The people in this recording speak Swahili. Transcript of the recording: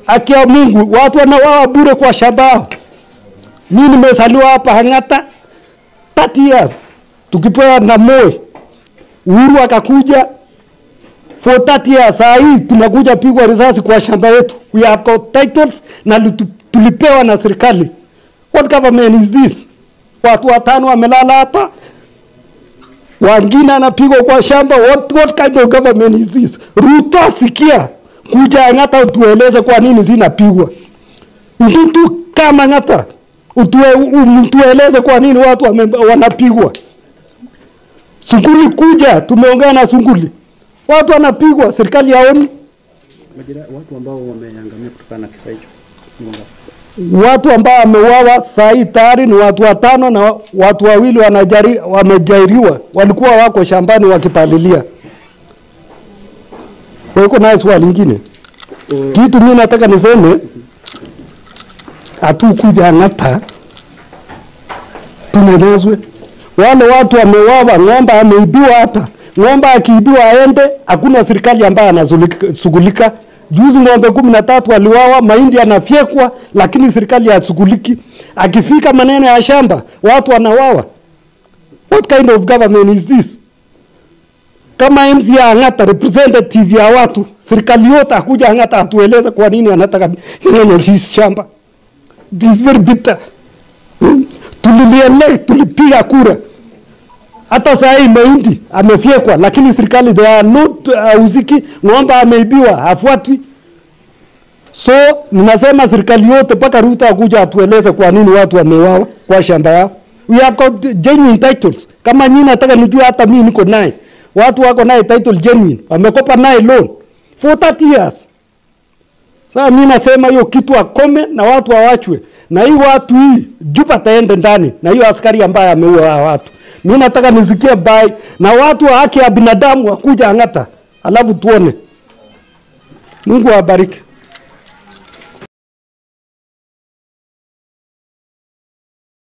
Akia Mungu, watu wanauawa bure kwa shamba yao. Mimi nimezaliwa hapa Hang'ata 30 years. Tukipewa na Moi. Uhuru akakuja for 30 years. Saa hii tunakuja pigwa risasi kwa shamba yetu. We have got titles na tulipewa na serikali. What government is this? Watu watano wamelala hapa, wengine anapigwa kwa shamba. What kind of government is this? Ruto, sikia, kuja Ang'ata utueleze kwa nini zinapigwa. Mtu kama Ang'ata utueleze kwa nini watu wanapigwa. Sunguli kuja, tumeongea na Sunguli. Watu wanapigwa, serikali haoni. Watu ambao wameangamia kutokana na kisa hicho. Watu ambao wameuawa saa hii tayari ni watu watano na watu wawili wamejeruhiwa, walikuwa wako shambani wakipalilia. Kwa hiyo na swali lingine. Kitu mimi nataka niseme, hatukuja Ang'ata tunyanyaswe. Wale watu wameuawa, ng'ombe ameibiwa hapa. Ng'ombe akiibiwa aende, hakuna serikali ambayo anashughulika. Juzi ng'ombe 13 waliuawa, mahindi yanafyekwa, lakini serikali hashughuliki. Akifika maneno ya shamba, watu wanauawa. What kind of government is this? Kama MCA Ang'ata representative ya watu, serikali yote akuja Ang'ata atueleze kwa nini anataka nyang'anya sisi shamba. This is very bitter. Tulielect, tulipiga kura. Hata saa hii mahindi amefyekwa, lakini serikali they are not uziki, ng'ombe ameibiwa, hafuatwi. So ninasema serikali yote mpaka Ruto akuja atueleze kwa nini watu wameuawa kwa shamba yao. We have got genuine titles. Kama nyinyi nataka nijue, hata mimi niko naye. Watu wako naye title genuine, wamekopa naye loan for 30 years. Sasa mimi nasema hiyo kitu akome na watu wawachwe. Na hii watu hii Juba taende ndani na hiyo askari ambaye ameua hawa watu. Mimi nataka nisikie bai na watu wa haki ya binadamu wakuja Ang'ata, alafu tuone. Mungu awabariki.